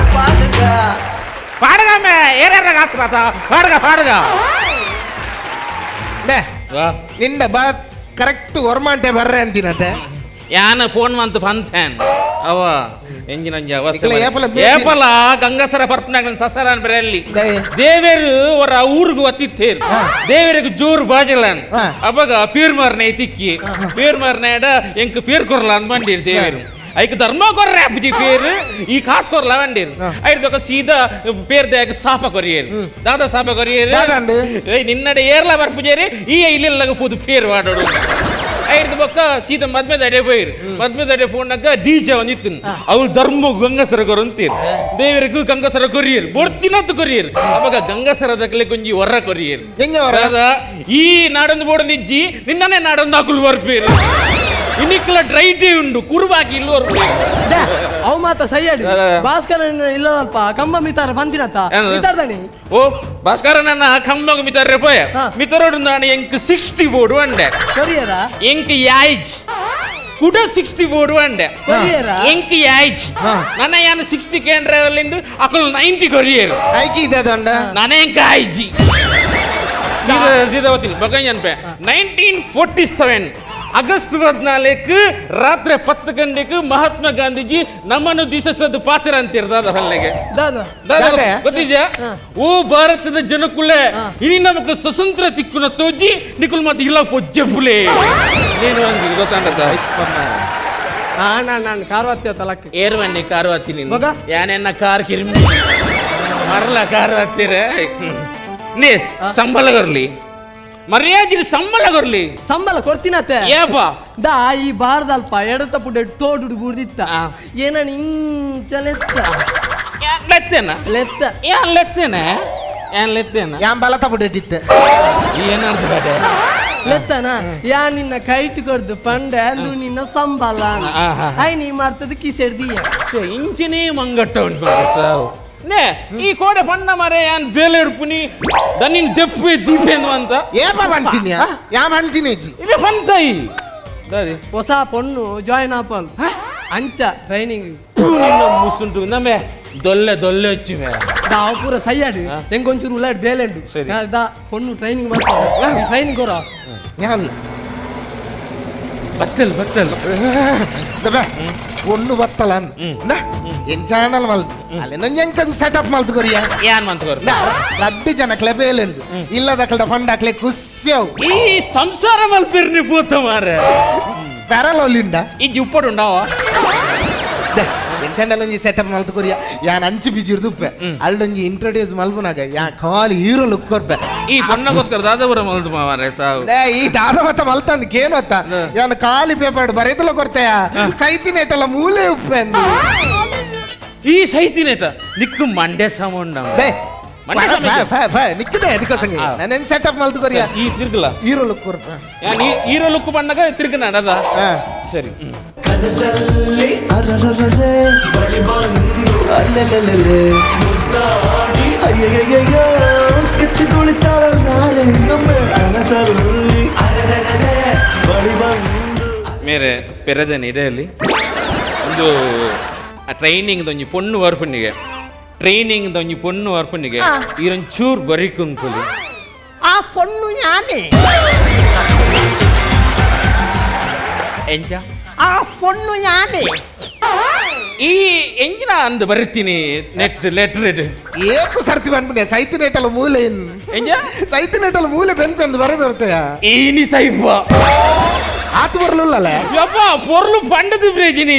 Speaker 8: ನಿಂದ ಬಾ ಕರೆಕ್ಟ್ ಒರ್ಮಾಂಟೆ ಬರ್ರೆ ಅಂತೀನತೆ.
Speaker 6: ಯಾನ ಫೋನ್ ಮಂತ್ ಪಂತೇನ್ ಅವ ಎಂಜಿನ
Speaker 8: ಇಕ್ಲೆ ಏಪಲ
Speaker 6: ಏಪಲ ಗಂಗಸರ ಪರ್ಪನಾಗ ಸಸರಾನ್ ಬರೆಯಲ್ಲಿ ದೇವೇರು ಅವರ ಊರಿಗೆ ಒತ್ತಿತ್ತೇರು. ದೇವರಿಗೆ ಜೋರು ಬಾಜಲನ್ ಅವಾಗ ಪೀರ್ ಮಾರನೆ ತಿಕ್ಕಿ ಪೀರ್ ಮಾರನೇಡ ಎಂಕ್ ಪೀರ್ ಕೊರ್ಲ ಅಂದ್ ಬಂದಿರು ದೇವೇರು. ಐಕ್ ಧರ್ಮ ಕೊರ್ರೆ ಅಪ್ಪುಜಿ ಪೇರು ಈ ಕಾಸು ಕೊರ್ಲ ಬಂದಿರು. ಐದೊಕ ಸೀದಾ ಪೇರ್ ದಾಗ ಸಾಪ ಕೊರಿಯೇರು, ದಾದಾ ಸಾಪ ಕೊರಿಯೇರು. ನಿನ್ನಡೆ ಏರ್ಲ ಬರ್ಪುಜೇರಿ ಈ ಇಲ್ಲೆಲ್ಲ ಪೂದು ಪೇರು ವಾಡೋಡು. ಐದು ಬೊಕ್ಕ ಸೀದಾ ಮದ್ಮೆ ದಡೆ ಪೋಯಿರು. ಮದ್ಮೆ ದಡೆ ಪೋನಾಗ ಡಿಜೆ ಒಂದಿತ್ತು, ಅವಳು ಧರ್ಮ ಗಂಗಸರ ಕೊರಂತೀರು. ದೇವರಿಗೂ ಗಂಗಸರ ಕೊರಿಯರು ಬೊಡ್ತಿನಂತ ಕೊರಿಯರು. ಅವಾಗ ಗಂಗಸರದಕ್ಕಲೆ ಕೊಂಜಿ ಹೊರ ಕೊರಿಯರು. ಈ ನಾಡೊಂದು ಬೋಡೊಂದು ಇಜ್ಜಿ ನಿನ್ನನೆ ನಾಡೊಂದು ಅಕುಲು ಬರ್ಪೇರು. ಇನ್ನಿಕ್ಕಲ ಡ್ರೈ ಡೇ ಉಂಡು ಕುರುಬಾಕಿ ಇಲ್ಲಿ ಬರ್ಪೇರು.
Speaker 7: ಅವು ಮಾತ ಸೈಯಾಡಿ ಭಾಸ್ಕರ ಇಲ್ಲದಲ್ಪ ಕಂಬ ಮಿತಾರ ಬಂದಿನತ್ತ ಮಿತಾರ್ದಾನಿ.
Speaker 6: ಓ ಭಾಸ್ಕರ ನನ್ನ ಕಂಬಗ ಮಿತಾರ ಪೋಯ ಮಿತರೋಡು ನಾನು ಎಂಕ್ 60 ಬೋರ್ಡು ಅಂಡೆ
Speaker 7: ಕೊರಿಯರ
Speaker 6: ಎಂಕ್ ಯಾಯ್ಜ್ ಕುಡ 60 ಬೋರ್ಡು ಅಂಡೆ ಎಂಕ್ ಯಾಯ್ಜ್ ನನ್ನ ಯಾನು 60 ಕೇಂದ್ರ ಅಕುಲು 90 ಕೊರಿಯರು.
Speaker 8: ಐಕಿ ಇದೆ
Speaker 6: ನಾನೇ ಎಂಕ್ ಆಯ್ಜಿ ಸೀದಾ ಓದ್ತೀನಿ ಬಗ್ಗ ನೆನಪೆ. 1947 ಆಗಸ್ಟ್ 14 ರಾತ್ರಿ 10 ಗಂಟೆಗೆ ಮಹಾತ್ಮ ಗಾಂಧೀಜಿ ನಮ್ಮನ್ನು ದಿಸಸದ್ದು ಪಾತ್ರ ಅಂತೀರ ದಾದಾ ಹಲ್ಲೆಗೆ. ಗೊತ್ತಿದ್ಯಾ? ಓ ಭಾರತದ ಜನಕುಲೆ ಇನಿ ನಮಕ್ ಸ್ವತಂತ್ರ ತಿಕ್ಕುನ ತೋಜಿ ನಿಕುಲ್ ಮತ್ತೆ ಇಲ್ಲ ಪೊಜ್ಜೆಪುಲೆ ನೀನು ಒಂದು ಗೊತ್ತಾಂಡದ.
Speaker 7: ನಾನು ಕಾರ್ ಹತ್ತಿ ತಲಕ್ಕೆ
Speaker 6: ಏರ್ವನ್ನಿ ಕಾರು ಹತ್ತಿ ನೀನು ಯಾನೆನ್ನ ಕಾರ್ ಕಿರಿಮಿ ಮರಲ ಕಾರು ಹತ್ತಿರ ನೀ ಸಂಬಳ ಕೊರ್ಲಿ ಮರ್ಯಾದೆ ಸಂಬಳ ಕೊರ್ಲಿ
Speaker 7: ಸಂಬಳ ಕೊಡ್ತೀನತ್ತೆ.
Speaker 6: ಏಪ
Speaker 7: ದಾ ಈ ಬಾರ್ದಲ್ಪ ಎಡತ ಪುಡ್ಡೆ ತೋಡು ಬುಡ್ದಿತ್ತ ಏನ ಇಂಚ ಲೆತ್ತ
Speaker 6: ಲೆತ್ತೇನ
Speaker 7: ಲೆತ್ತ
Speaker 6: ಏನ್ ಲೆತ್ತೇನ ಏನ್ ಲೆತ್ತೇನ
Speaker 8: ಯಾನ್ ಬಲತ ಪುಡ್ಡೆಟ್ಟಿತ್ತ
Speaker 6: ಏನಾಡ್ದು ಬೇಡ
Speaker 7: ಲೆತ್ತನ ಯಾ ನಿನ್ನ ಕೈಟ್ ಕೊಡ್ದು ಪಂಡೆ ಅಂದು ನಿನ್ನ ಸಂಬಳ I ನೀ ಮಾಡ್ತದ ಕಿಸೆಡ್ದಿಯ
Speaker 6: ಇಂಚಿನೇ ಮಂಗಟ್ಟ ಉಂಟು ಸಾವು ನೇ ಈ ಕೋಡೆ ಪಣ್ಣ ಮರೆ ಯಾನ್ ಬೇಲೆ ಇಡ್ಪುನಿ ದನ್ನಿನ್ ದೆಪ್ಪು ದೀಪೇನು ಅಂತ
Speaker 8: ಏಪ ಬಂತೀನಿ ಯಾ ಬಂತೀನಿ
Speaker 6: ಇದು ಬಂತಾಯಿ
Speaker 7: ಹೊಸ ಪೊಣ್ಣು ಜಾಯಿನ್ ಆಪಲ್ ಅಂಚ ಟ್ರೈನಿಂಗ್
Speaker 6: ಮುಸುಂಟು ನಮ್ಮೆ ದೊಲ್ಲೆ ದೊಲ್ಲೆ ಹಚ್ಚಿ ಮೇ
Speaker 7: ದಾ ಪೂರ ಸೈಯಾಡು ಎಂಗೊಂಚೂರು ಉಳ್ಳಾಡ್ ಬೇಲೆಂಡು ದಾ ಪೊಣ್ಣು ಟ್ರೈನಿಂಗ್ ಮಾಡ್ತಾರೆ ಟ್ರೈನಿಂಗ್ ಕೊರ
Speaker 6: ಬತ್ತಲ್ ಬತ್ತಲ್
Speaker 8: ಒಣ್ಣು ಬತ್ತಲ ಎಂಚಾಣಲ್ ಮಲ್ತು ಅಲ್ಲಿ ನಂಗೆ ಸೆಟಪ್ ಮಲ್ತು ಕೊರಿಯ
Speaker 6: ಯಾನ್ ಮಂತ್ ಕೊರ
Speaker 8: ರಡ್ಡು ಜನಕ್ಲೆ ಬೇಲೆಂಡು ಇಲ್ಲದಕ್ಕಲ್ಡ ಫಂಡಾಕ್ಲೆ ಖುಷಿಯವು
Speaker 6: ಈ ಸಂಸಾರ ಮಲ್ಪಿರ್ನಿ ಪೂತ ಮಾರೆ
Speaker 8: ಪೆರಲ್ ಒಲ್ಲಿಂಡ
Speaker 6: ಈ ಜುಪ್ಪಡು ಉಂಡಾವ
Speaker 8: ಎಂಚಾಂಡಲೊಂಜಿ ಸೆಟಪ್ ಮಲ್ತು ಕೊರಿಯ ಯಾನ್ ಅಂಚು ಬಿಜಿರ್ದು ಉಪ್ಪೆ ಅಲ್ಲೊಂಜಿ ಇಂಟ್ರೊಡ್ಯೂಸ್ ಮಲ್ಪುನಾಗ ಯಾ ಖಾಲಿ ಹೀರೋ ಲುಕ್ ಕೊರ್ಪೆ
Speaker 6: ಈ ಪೊನ್ನಗೋಸ್ಕರ ದಾದಾಪುರ ಮಲ್ತು ಮಾರೆ ಸಾವು
Speaker 8: ಈ ದಾದ ಮತ್ತ ಮಲ್ತಂದು ಕೇನೊತ್ತ ಯಾನ್ ಖಾಲಿ ಪೇಪರ್ ಬರೆದಲ ಕೊರ್ತೆಯ ಸೈತಿನೇಟಲ್ಲ ಮೂಲೆ ಉಪ್ಪೆ
Speaker 6: ಈ ಸೈತಿನೇಟ ನಿಕ್ಕು ಮಂಡೆ ಸಮುಂಡ
Speaker 8: ನಿಕ್ಕಿದೆ ಅದಕ್ಕೋಸಂಗೆ ನಾನೇನು ಸೆಟಪ್ ಮಲ್ತು ಕೊರಿಯ
Speaker 6: ಈ ತಿರ್ಗಲ
Speaker 8: ಹೀರೋ ಲುಕ್ ಕೊರ್ಪೆ
Speaker 6: ಹೀರೋ ಲುಕ್ ಬಂದಾಗ ತಿರ್ಗನ ಅದ ಸರಿ
Speaker 1: ಕನಸಲ್ಲಿ ಅರರರರೆ ಬಳಿ ಬಂದು ಅಲ್ಲೆಲ್ಲೆಲ್ಲೆಲ್ಲೆ ಮುದ್ದಾಡಿ ಅಯ್ಯಯ್ಯಯ್ಯೋ ಕಚ್ಚಿ ತುಳಿತಾಳಲ್ಲಾರೆ ನಮ್ಮ ಕನಸಲ್ಲಿ ಅರರರರೆ ಬಳಿ ಬಂದು.
Speaker 6: ಮೇರೆ ಪೆರದನೆ ಇದೆಯಲ್ಲಿ ಒಂದು ಟ್ರೈನಿಂಗ್ ಒಂಜಿ ಪೊಣ್ಣು ವರ್ಪುನಿಗೆ, ಟ್ರೈನಿಂಗ್ ಒಂಜಿ ಪೊಣ್ಣು ವರ್ಪುನಿಗೆ ಈರೊಂಚೂರು ಬರಿಕುಂಕುಲು.
Speaker 7: ಆ ಪೊಣ್ಣು ಯಾನೆ.
Speaker 6: ಎಂಚ?
Speaker 7: ಆ ಪೊಣ್ಣು ಯಾನೆ.
Speaker 6: ಈ ಎಂಜಿನ ಅಂದ್ ಬರಿತೀನಿ ನೆಟ್ ಲೆಟರ್ it.
Speaker 8: ಏತು ಸರ್ತಿ ಪನ್ಪುನೆ ಸೈತಿ ನೇಟಲ ಮೂಲೆ
Speaker 6: ಎಂಜ?
Speaker 8: ಸೈತಿ ನೇಟಲ ಮೂಲೆ ಬೆನ್ಪೆಂದು ಬರೆದು ಬರ್ತಯ.
Speaker 6: ಏನಿ ಸೈಪ.
Speaker 8: ಆತು ಬರ್ಲುಲ್ಲಲ್ಲ.
Speaker 6: ಯಪ್ಪ ಪೊರ್ಲು ಪಂಡದು ಬ್ರೇಜಿನಿ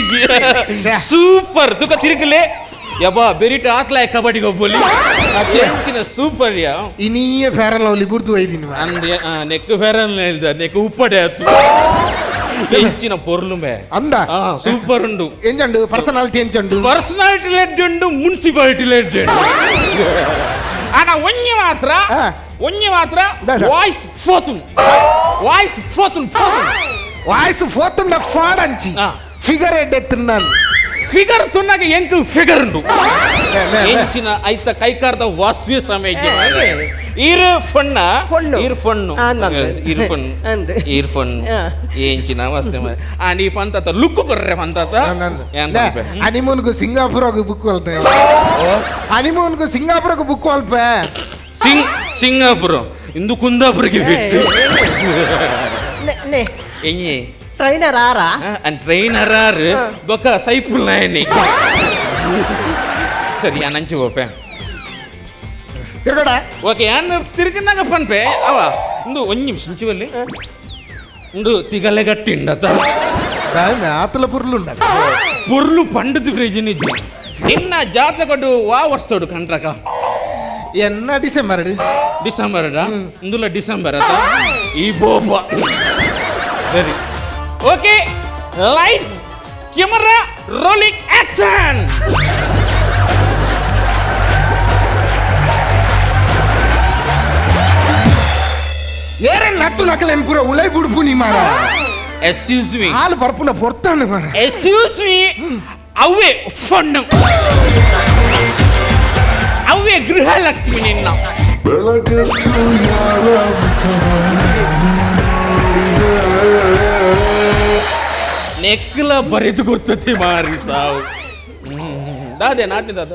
Speaker 6: ಸೂಪರ್ ತುಕ ತಿರುಕಲೆ ಯಬ್ಬ ಬೆರಿಟ ಆತ್ಲಾಯ ಕಬಡ್ಡಿ ಗೊಬ್ಬಲಿ ಎಂಚಿನ ಸೂಪರ್ ಯಾ.
Speaker 8: ಇನಿಯೇ ಫೇರನ್ ಲವ್ಲಿ ಬುರ್ದು ಒಯ್ದಿನಿ.
Speaker 6: ಅಂದ್ ನೆಕ್ ಫೇರನ್ ಹೇಳ್ದ ನೆಕ್ ಉಪ್ಪಡೆ ಆತು ಎಂಚಿನ ಪೊರ್ಲು ಮೇ.
Speaker 8: ಅಂದ.
Speaker 6: ಸೂಪರ್ ಉಂಡು.
Speaker 8: ಎಂಜಂಡು ಪರ್ಸನಾಲಿಟಿ ಎಂಚಂಡು?
Speaker 6: ಪರ್ಸನಾಲಿಟಿ ಲೆಡ್ ಉಂಡು, ಮುನ್ಸಿಪಾಲಿಟಿ ಲೆಡ್ ಉಂಡು. ಆನ ಒಂಜಿ ಮಾತ್ರ, ಒಂಜಿ ಮಾತ್ರ ವಾಯ್ಸ್ ಫೋತುನ್, ವಾಯ್ಸ್ ಫೋತುನ್ ಫೋತುನ್
Speaker 8: ವಾಯ್ಸ್ ಫೋತುಂಡ ಫಾಡಂಚಿ ಫಿಗರ್ ಎಡ್ ಎತ್ತುನ್ನಾನು.
Speaker 6: ಫಿಗರ್ ತುನ್ನಾಗ ಎಂಕು ಫಿಗರ್ ಉಂಡು. ಎಂಚಿನ ಐತ ಕೈಕಾರದ ವಾಸ್ತುವೆ ಸಮಯ ಇರು ಫಣ್ಣ ಇರು ಫಣ್ಣು ಇರು ಫಣ್ಣು ಇರು ಫಣ್ಣು ಎಂಚಿನ ವಾಸ್ತೆ ಆ ನೀ ಪಂತಾತ ಲುಕ್ ಕೊರ್ರೆ ಪಂತಾತ.
Speaker 8: ಹನಿಮೂನ್ಗೂ ಸಿಂಗಾಪುರಗ್ ಬುಕ್ ಅಲ್ತೆ, ಹನಿಮೂನ್ಗೂ ಸಿಂಗಾಪುರಗ್ ಬುಕ್ ಅಲ್ಪ.
Speaker 6: ಸಿಂಗಾಪುರ ಇಂದು ಕುಂದಾಪುರಕ್ಕೆ ಬಿಟ್ಟು
Speaker 7: ಟ್ರೈನರ್ ಆರಾ?
Speaker 6: ಟ್ರೈನರ್ ಆರು ಬೊಕ್ಕ ಸೈಪುಲ್ ನಾಯನಿ. ಸರಿ ನಂಚಿ ಹೋಪೆ.
Speaker 8: ತಿರ್ಗಡ.
Speaker 6: ಓಕೆ ಯಾನ್ ತಿರ್ಗನಾಗ ಪನ್ಪೆ ಅವ ಇಂದು ಒಂಜಿ ನಿಮಿಷ ಇಂಚಿವಲ್ಲಿ ಇಂದು ತಿಗಲೆ ಗಟ್ಟಿಂಡತ
Speaker 8: ಆತಲ ಪುರ್ಲು
Speaker 6: ಪುರ್ಲು ಪಂಡದು ಫ್ರಿಜ್ ನಿಜ್ಜಿ. ನಿನ್ನ ಜಾತ್ರೆ ಕೊಟ್ಟು ವಾ ವರ್ಷೋಡು ಕಂಡ್ರಕ.
Speaker 8: ಎನ್ನ ಡಿಸೆಂಬರ್
Speaker 6: ಡಿಸೆಂಬರ್ ಇಂದುಲ ಡಿಸೆಂಬರ್ ಅತ ಈ ಬೋಪ. ಸರಿ okay, lights camera rolling action.
Speaker 8: ಏರೇನ್ ನಟ್ಟು ನಕಲೇನ್ ಪೂರ ಉಲೈ ಬುಡ್ಪು ನೀ ಮಾರ.
Speaker 6: ಎಕ್ಸ್ಕ್ಯೂಸ್ ಮೀ
Speaker 8: ಹಾಲು ಬರ್ಪುನ ಪೊರ್ತಾನು ಮಾರ.
Speaker 6: ಎಕ್ಸ್ಕ್ಯೂಸ್ ಮೀ ಅವೇ ಫಣ್ಣು ಅವೇ ಗೃಹಲಕ್ಷ್ಮಿ ನಿನ್ನ.
Speaker 1: ಬೆಳಗೆದ್ದು ಯಾರ
Speaker 6: ನೆಕ್ಕಲ ಬರೆದು ಕೊಡ್ತತಿ ಮಾರಿ ಸಾವು ದಾದೆ ನಾಟಿ ದಾದ.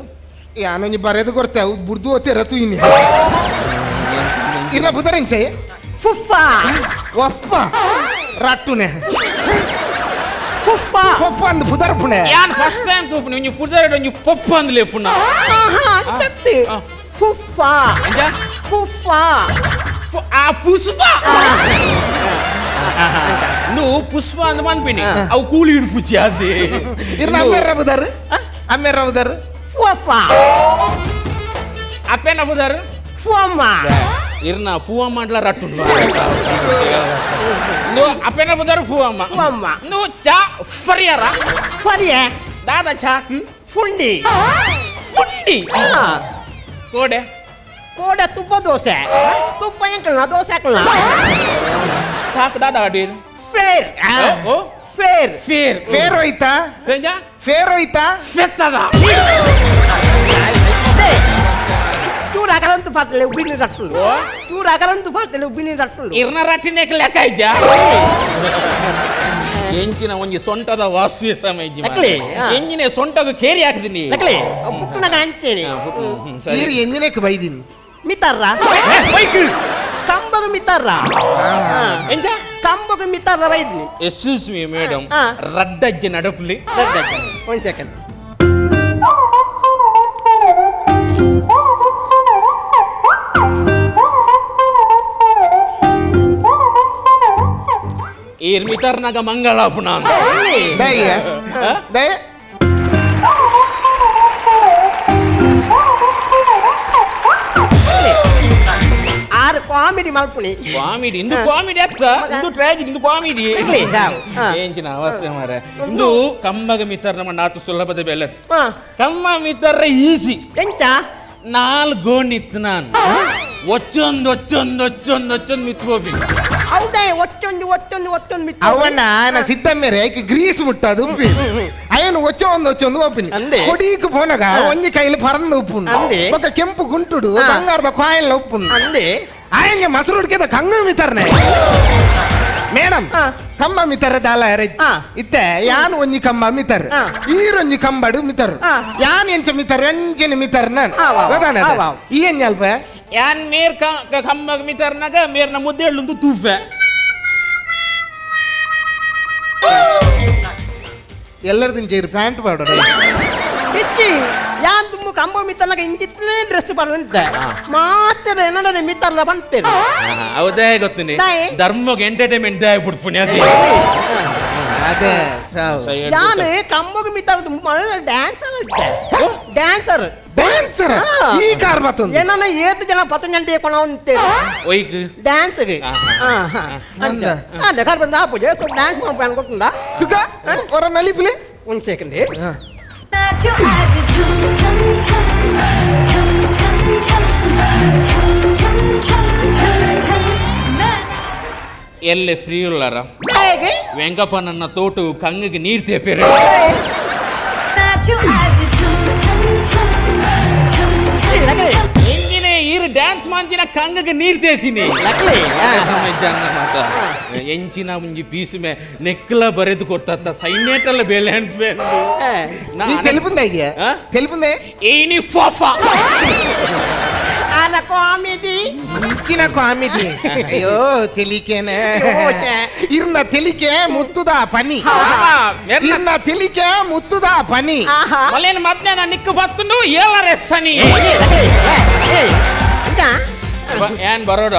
Speaker 8: ಯಾನೊಂಜಿ ಬರೆದು ಕೊಡ್ತೆ ಅವು ಬುಡ್ದು ಓತೆ ರತು ಇನಿ ಇನ್ನ ಬುದರೆಂಚೆ
Speaker 7: ಫುಫ್ಫ
Speaker 8: ಒಪ್ಪ ರಟ್ಟುನೆ
Speaker 7: ಫುಫ್ಫ
Speaker 8: ಪೊಪ್ಪ ಅಂದ್ ಬುದರ್ಪುಣೆ.
Speaker 6: ಯಾನ್ ಫಸ್ಟ್ ಟೈಮ್ ತೂಪುನಿ ಒಂಜಿ ಪುದರ್ ಒಂಜಿ ಪೊಪ್ಪ ಅಂದ್ ಲೇಪುನ.
Speaker 7: ಅಂತತ್ತಿ ಫುಫ್ಫ ಫುಫ್ಫ
Speaker 6: ಆ ಪುಷ್ಪ నువ్వు పుష్ప అంద మన్పిని అవు కూలి ఇడుపుచి అది.
Speaker 8: ಇರ್ನ ಅಮ್ಮೆರ್ರ ಬುದರ್ ಅಮ್ಮೆರ್ರ ಬುದರ್
Speaker 7: ಫುಫ್ಫ
Speaker 6: ಅಪ್ಪೇನ ಬುದರ್
Speaker 7: ಫುಮ್ಮ
Speaker 6: ಇರ್ನ ಪೂವಮ್ಮ ಅಂಟ್ಲ ರಟ್ಟು నువ్వు అప్పేన బుదర్ ఫువమ్మ
Speaker 7: ಫುವಮ್ಮ.
Speaker 6: నువ్వు చా ఫరియరా
Speaker 7: ಫರಿಯ
Speaker 6: దాదా చా
Speaker 7: ಫುಂಡಿ
Speaker 6: ಫುಂಡಿ ಕೋಡೆ
Speaker 7: ಕೋಡೆ ತುಪ್ಪ ದೋಸೆ ತುಪ್ಪ ಎಂಕಲ್ನ ದೋಸೆ ಹಾಕಲ್ನ
Speaker 6: ಚಾಕ್ ದಾದಾ ಅಡೀರ್
Speaker 7: ಫೇರ್ ಫೇರ್
Speaker 6: ಫೇರ್
Speaker 8: ಫೇರ್ ಹೋಯ್ತಾ ಫೇರ್ ಹೋಯ್ತಾ
Speaker 6: ಫೆತ್ತದ
Speaker 7: ಚೂರು ಅಗರಂತು ಪಾತ್ಲೆ ಉಬ್ಬಿನ ರಟ್ಟುಂಡು ಚೂರು ಅಗರಂತು ಪಾತ್ಲೆ ಉಬ್ಬಿನ ರಟ್ಟುಂಡು
Speaker 6: ಇರ್ನ ರಟ್ಟಿನೇಕ್ ಲೆಕ್ಕ ಇದ್ಯಾ ಎಂಚಿನ ಒಂಜಿ ಸೊಂಟದ ವಾಸುವೆ ಸಮಯ ಎಂಜಿನ ಸೊಂಟಗ ಕೇರಿ ಹಾಕಿದೀನಿ
Speaker 7: ಪುಟ್ಟನಾಗ ಅಂತೇನೆ
Speaker 8: ಈರು ಎಂಜಿನೇಕ್ ಬೈದಿನಿ
Speaker 7: ಮಿತಾರ ಕಂಬಗ ಮಿತಾರ
Speaker 6: ಎಂಜ
Speaker 7: ಕಂಬಗ ಮಿತಾರ ಬೈದಿನಿ.
Speaker 6: ಎಕ್ಸ್ಕ್ಯೂಸ್ ಮೀ ಮೇಡಮ್, ರಡ್ಡಜ್ಜೆ ನಡಪುಲಿ.
Speaker 7: ರಡ್ಡಜ್ಜೆ ಒಂದ್ ಸೆಕೆಂಡ್.
Speaker 6: ಏರ್ ಮಿತಾರ್ನಾಗ ಮಂಗಳಾಪುಣ
Speaker 8: ದಯ ದಯ
Speaker 7: ಆರು ಕಾಮಿಡಿ ಮಲ್ಪುಣಿ
Speaker 6: ಕಾಮಿಡಿ ಇಂದು ಕಾಮಿಡಿ ಅತ್ತ ಇಂದು ಟ್ರಾಜಿಡಿ ಇಂದು ಕಾಮಿಡಿ ಎಂಚಿನ ಅವಸ್ಥೆ ಮಾರೆ. ಇಂದು ಕಮ್ಮಗ ಮಿತರ್ ನಮ್ಮ ನಾತು ಸುಲಭದ ಬೆಲೆ ಕಮ್ಮ ಮಿತರ್ರ ಈಸಿ
Speaker 7: ಎಂಚ
Speaker 6: ನಾಲ್ ಗೋಣಿತ್ತು ನಾನು ಒಚ್ಚೊಂದು ಒಚ್ಚೊಂದು ಒಚ್ಚೊಂದು ಒಚ್ಚೊಂದು ಮಿತ್ಕೋಬಿ.
Speaker 7: ಹೌದಾ ಒಚ್ಚೊಂದು ಒಚ್ಚೊಂದು ಒಚ್ಚೊಂದು ಮಿತ್
Speaker 8: ಅವನ ಆನ ಸಿದ್ದಮ್ಮೇರೆ ಐಕ್ ಗ್ರೀಸ್ ಮುಟ್ಟದು ಉಪ್ಪಿ ಅಯ್ಯನು ಒಚ್ಚೊಂದು ಒಚ್ಚೊಂದು ಒಪ್ಪಿನಿ ಕೊಡೀಕ್ ಪೋನಗ ಒಂಜಿ ಕೈಲಿ ಪರಂದು ಉಪ್ಪುಂಡು ಬೊಕ್ಕ ಕೆಂಪು ಗುಂಟುಡು ಬಂಗಾರದ ಕಾಯಿಲ್ ಉಪ್ಪುಂಡು
Speaker 7: ಅಂದೆ
Speaker 8: ಆಯಂಗೆ ಮಸರು ಹುಡುಕಿದ ಕಂಗು ಮಿತರ್ನೆ. ಮೇಡಮ್ ಕಂಬ ಮಿತರ ದಾಲ ಇತ್ತೆ ಯಾನ್ ಒಂಜಿ ಕಂಬ ಮಿತರ್ ಈರೊಂಜಿ ಕಂಬಡು ಮಿತರ್ ಯಾನ್ ಎಂಚ ಮಿತರ್ ಎಂಚನೆ ಮಿತರ್ ನಾನ್ ಗೊತ್ತಾನ ಈ ಏನ್ ಅಲ್ಪ
Speaker 6: ಯಾನ್ ಮೇರ್ ಕಂಬ ಮಿತರ್ನಾಗ ಮೇರ್ನ ಮುದ್ದೆ ಹೇಳುಂದು ತೂಫೆ
Speaker 8: ಎಲ್ಲರದಿನ ಚೇರು ಪ್ಯಾಂಟ್ ಪಾಡೋರು
Speaker 7: ಇಚ್ಚಿ ಯಾನ್ ತುಂಬ ಕಂಬ ಮಿತ್ತಲ್ಲಾಗ ಇಂಚಿತ್ತಲೇ ಡ್ರೆಸ್ ಪಾಡಂತ ಮಾತ್ರ ಏನಡ ಮಿತ್ತಲ್ಲ ಬಂತೇನೆ
Speaker 6: ಹೌದೇ ಗೊತ್ತಿನಿ ಧರ್ಮಕ್ಕೆ ಎಂಟರ್ಟೈನ್ಮೆಂಟ್ ದಾಯ ಬಿಡ್ಪುನಿ ಅದೇ
Speaker 8: ಅದೇ
Speaker 7: ಯಾನ್ ಕಂಬಗ್ ಮಿತ್ತಲ್ಲ ಡ್ಯಾನ್ಸರ್ ಡ್ಯಾನ್ಸರ್
Speaker 8: ಡ್ಯಾನ್ಸರ್ ಈ ಕಾರ್ ಬತ್ತೊಂದು
Speaker 7: ಏನನ್ನ ಏತು ಜನ ಪತಂಜಲಿ ಕೊಣ ಉಂಟೆ
Speaker 6: ಒಯ್ಕ್
Speaker 7: ಡ್ಯಾನ್ಸ್ ಅಲ್ಲ ಕಾರ್ ಬಂದ ಆಪುಜೆ ಡ್ಯಾನ್ಸ್ ಮಾಡ್ಬೇಕು ಅನ್ಕೊಟ್ಟುಂಡ
Speaker 8: ತುಕ ಹೊರ ನಲಿಪಿಲೆ
Speaker 7: ಒಂದು ಸೆಕೆಂಡ್
Speaker 9: नाचो आज झुम झुम झुम झुम झुम झुम झुम झुम झुम झुम झुम मैं
Speaker 6: ಎಲ್ಲೆ ಫ್ರೀ ಉಳ್ಳಾರ ವೆಂಕಪ್ಪನನ್ನ ತೋಟು ಕಂಗಿಗೆ ನೀರ್ ತೇಪೇರು
Speaker 9: नाचो आज झुम झुम झुम झुम झुम झुम
Speaker 6: ಎಂಜಿನ ಈರು ಡ್ಯಾನ್ಸ್ ಮಾಂಚಿನ ಕಂಗಗೆ ನೀರ್ ತೇತೀನಿ ಎಂಚಿನ ಮುಂಜಿ ಪೀಸ್ ಮೇ ನೆಕ್ಲ ಬರೆದು ಕೊಡ್ತ ಸೈನ್ಯಟಲ್ಲ ಬೇಲೆ ಅನ್ಪೇನು
Speaker 8: ನೀ తెలుపుందా ఇది తెలుపుందే
Speaker 6: ಏನಿ ಫಾಫಾ
Speaker 7: ಆನ ಕಾಮಿಡಿ
Speaker 8: ಇಂಚಿನ ಕಾಮಿಡಿ ಅಯ್ಯೋ తెలికేನೆ ಇರ್ನ తెలికే ಮುತ್ತುದ ಪನಿ ಇರ್ನ తెలికే ಮುತ್ತುದ ಪನಿ
Speaker 6: ಮಲೇನ ಮಧ್ಯಾಹ್ನ ನಿಕ್ಕು ಬತ್ತುಂಡು ಏಳರೆ ಸನಿ ಏನ್ ಬರೋಡ